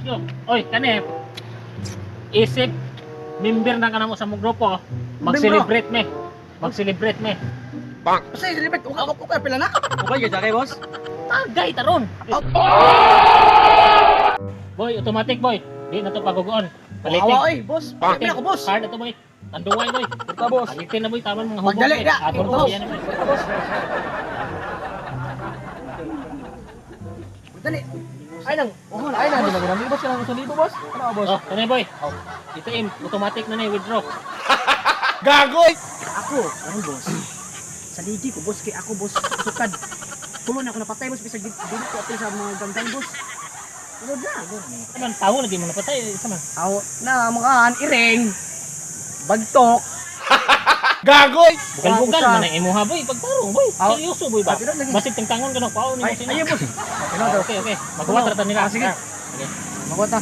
Yo, oy, kani. Isip member na kanamo sa mong grupo. Mag-celebrate me. Mag-celebrate me. Basta i-celebrate, uka uka pila na. Okay, gyud kay boss. Tagay taron. Boy, automatic boy. Di na to pagugoon. Palitin. Awa oy, boss. Pila ko, boss. Card na to boy. Tanduay boy. Punta, boss. Palitin na boy, tama mga hubog. Magdali boy. na. Atong Boss. yan, boy. Boss. Dali. Ay nang, oh, ay nang, di ba ganun? Boss, kanang 1,000, boss. Ano ka, boss? Oh, kani boy. Ito im, automatic na na withdraw. Ako, ano boss? Sa ligi ko boss, kay ako boss, sukad. Tulo na ako napatay boss, bisag dili ko apil sa mga ganggang boss. Ano na? Naman tawo lagi mo napatay isa man. Aw, na mga an iring. Bagtok. Bugal-bugal Usa. man ang imuha boy pagtarong boy. Aw. Seryoso boy ba? Ah, pero lagi. Basig tangtangon ka na paon nimo Ay, sina. ayun boss. Ah, okay, okay. Magawa ra ta nila. Ah, sige. Ah, okay. Magwata.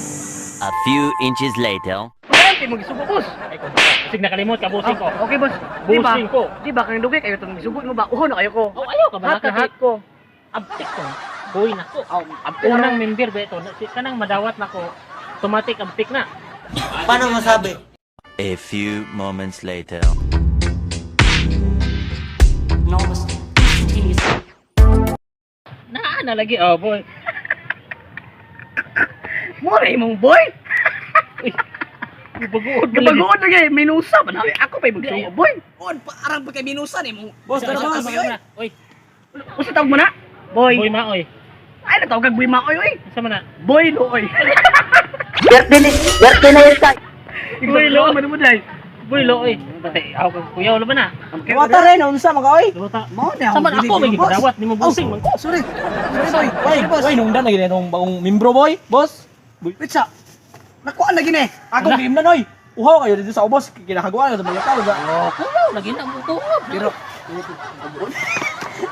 A few inches later. Ay, magsubo boss. Ay, kung Basig nakalimot ka busing ko. Okay boss. Di ba? Busing ko. Di ba kang dugay kayo tong gisugo mo ba? Uho na kayo ko. Oh, ayaw ka ba? Hat na hat ko. Abtik ko. Boy nako. Aw, Unang member ba ito? Kanang madawat nako. Automatic abtik na. Paano masabi? A few moments later. And almost instantaneous. Naa na lagi oh boy. Mo ra imong boy. Baguod ba lagi? Gabagoon na kay minusa ba na ako pa magsugo boy. On parang pa kay minusa ni mong. Boss, Isa, tara, isa, boss. isa, isa. Oy, Usa tawag mo na? Boy. boy maoy. Ay natawag kag boy maoy oy. Isa man na. Boy looy. Boy looy. Man mo day. Boy looy. Patay, ako kag kuyaw ba na? Wata rin, unsa mga oy? Luta. Mo na. Sama na ako may gidawat nimo busing man ko. Oh, Sorry. Sorry boy. Oy, Sorry boss. oy, nungdan lagi na itong bagong membro boy, boss. Boy, Wait sa. Nakuan lagi ni. Akong game na noy. Uhaw kayo dito sa ubos, kinakaguan sa mga tao ba. Oh, kuyaw lagi na mo tuob. Pero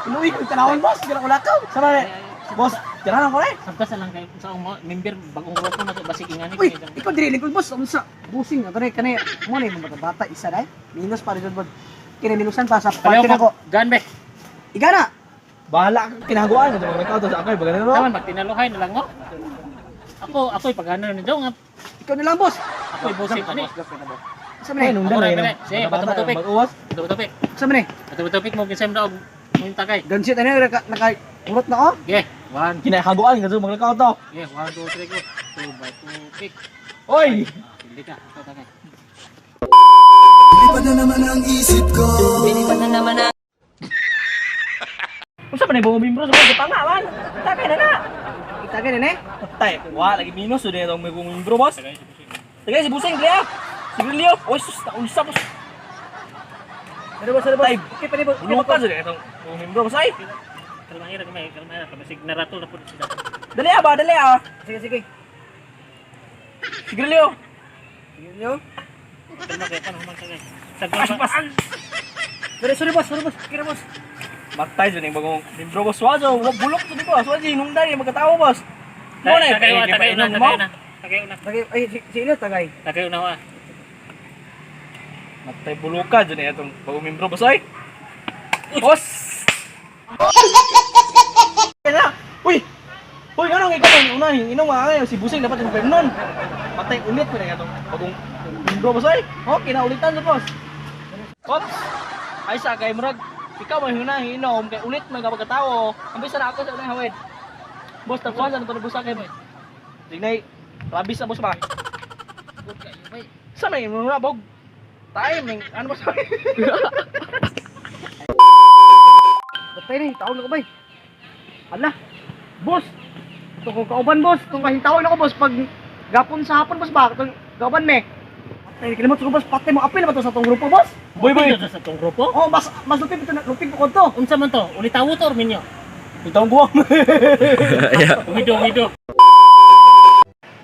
Inuwi ko tanawon boss, kira ko lakaw. Sama na. Boss, tirahan ko eh. Sabta sa lang kay sa akong member bagong grupo na to basig ingani Uy, kay isang- ikaw diri lingkod boss, unsa? Busing ato ni kani mo ni mga bata isa dai. Minus pa rin jud boss. Kini minusan pa sa Palaw party na ko. ko. Gan be. Igana. Bahala ka kinahaguan sa mga tao sa akoy, baga na no. Taman magtinaluhay na lang mo. Ako ako'y pagano ni daw nga Ikaw na lang boss. ako'y busing ani. Sa man Ay, ni? nungdan Ako lagi na, na. sige, bato, bato, pik. Mag-uwas. Bato tupik. Sa man ni? Bato tupik mo ginsem daw mo tagay. Gansit ani naka naka urot na oh. Okay, one. Kinakaguan ka sa mga tao to. Okay, one, two, three, go. Two by two, pick. Oy! Hindi ka, ikaw tagay. Unsa man ang bagong membro sa mga tanga man? Tagay na na. Itagay na ni. Tay, wa lagi minus jud itong bagong membro boss. Tagay si Busing, Leo. Si Leo. Oy, sus, naunsa boss. Pero boss, boss. Tay, Okay pa ni boss. Okay pa Bulukan jud itong bagong membro boss ay. Kalmaira gamay, kalmaira kabasig naratol na pud sila. Dali ah ba, dali ah. Sige sige. Si Leo. Sige yo. Kalma kay paano man tagay. Pas Sagwa pas. Sorry sorry boss, sorry boss. Kira boss. Matay jud ang bagong membro boss. Wa jo, wa bulok jud ko. Wa jud nungdan yung magkatao boss. Mo na Tagay eh, tagay una, mo. tagay una. Tagay una. Tagay ay si, si ilo tagay. Tagay una wa. Matay bulukan jud itong bagong membro boss ay. Boss. Kaya na. Uy. Uy, ngano ikaw ang una inom mga si Busing dapat yung nun. Matay ulit ko na itong bagong membro boss ay. Oh, kinaulitan sa boss. Ops. Ay sa kay murag ikaw may huna inom kay ulit may kapagkatao. Ang bisa na ako sa unang hawid. Boss, tapuan sa nito boss kay boy. Tignay, labis na boss ba? Good kayo, bay. Sa may muna bog. Timing, ano ba sa? Patay ni, tawag na ko bay. Ala. Boss. Ito ko kauban boss, itong kahintawon ako boss pag gapon sa hapon boss ba? Itong kauban me. Patay kalimot ko boss, patay mo apil ba to sa tong grupo boss? Boy, boy. Dito sa tong grupo. Oh, mas mas lupig ito na lupig ko to. Unsa man to? Ulitawo to or minyo? Itong buwang. Umido, umido.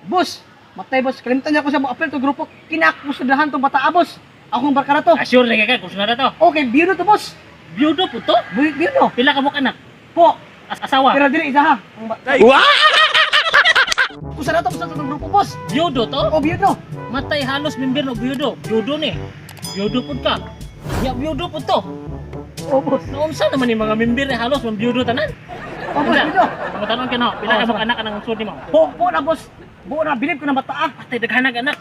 Boss, matay boss, kalimtan niya ako sa mo apil to grupo. Kinakusudahan tong bata ah, boss. Akong barkada to. Assure lagi ka kung na to. Okay, biyudo to boss. Biyudo po to. Biyudo. Pila ka mo anak? Po. Asawa. Pero dili isa ha. Ang Kusa na to, kusa na tong grupo boss. Biyudo to? Oh, biyudo. Matay halos member no biyudo. Biyudo ni. Biyudo pud ka. Ya biyudo pud to. Oh, boss. Naunsa naman yung mga member ni halos mang biyudo tanan. Oh, boss, biyudo. Pangutanon ka no, pila Oh, ka mo sama. anak anang sud nimo? Po, po na boss. Buo na bilib ko na bata ah. Patay daghanag anak.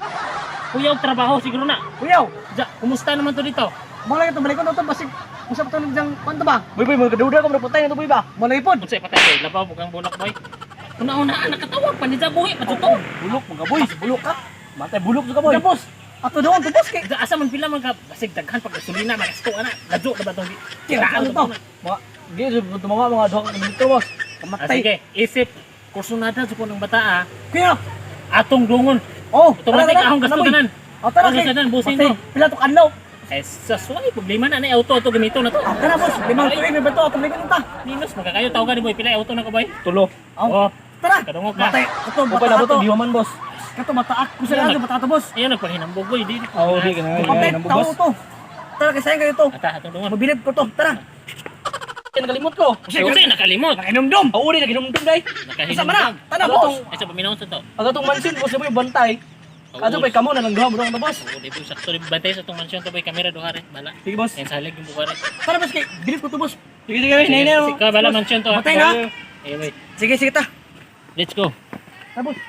Kuyaw trabaho siguro na. Kuyaw, Ja, kumusta naman to dito? mo lang ito balikon to basig usap to nang kwanto ba? Boy, boy, magkaduda ko, patay na to, boy ba? Mo lagi pod. Unsay patay boy, labaw bugang bulak boy. Una-una nakatawag pa ni Ja buhi pa to. Bulok, mga boy. Bulok ka. Matay, bulok ka, boy. Ja boss. Ato doon to boss kay. Ja, asa man pila man ka basig daghan pag gasolina magasto ana. Ladyo na ba tong Kira ano to? Mga, di, tumawa mga 2 ka litro, boss. Ah, Kamatay. sige, isip kursunada jud ko ng bata ah. Kuya. Atong dungon. Oh, Automatic ahong gasto tanan. Oh, tara Ahong kay. gasto tanan, busing Patay, to. pila to kadlaw. Eh, sa suway, problema na na auto ato gamito na to. Ah, tara boss, 5 tuig may bato ato balikon ta. Minus magkakayo tawagan ni boy pila auto na ko boy. Tulo. Oh, Tara. kadungog ka. Matay, ato Upay bata na ato. to, di man, boss. Kato bataak ko sa ato bata ato boss. Ayun nagpanghinambog boy di. Oo, di ka na. Patay, Ay, tao boss. to. Tara kay sayang kayo to. Ata atong dungon. Mabilib ko to. Tara. Nakalimot ko. Unsay nakalimot? Nakainumdum. Oo, di, naginumdum, day. Isa man na. Nakahinambog. Tara boss. Ay sa paminaw sa to. Ang atong mansion, boss, boy, bantay. Ato pa'y kamo na lang duha, bro, boss. Oo, di boy sakto di bantay sa tong mansyon to boy kamera duha rin. Bala. Sige, boss. Yan salig yung buka rin. Tara boss kay bilib ko to boss. Sige, sige, sige, sige, Sige, bala mansyon to. Matay na. Ayun boy. Sige sige ta. Let's go. Tara boss.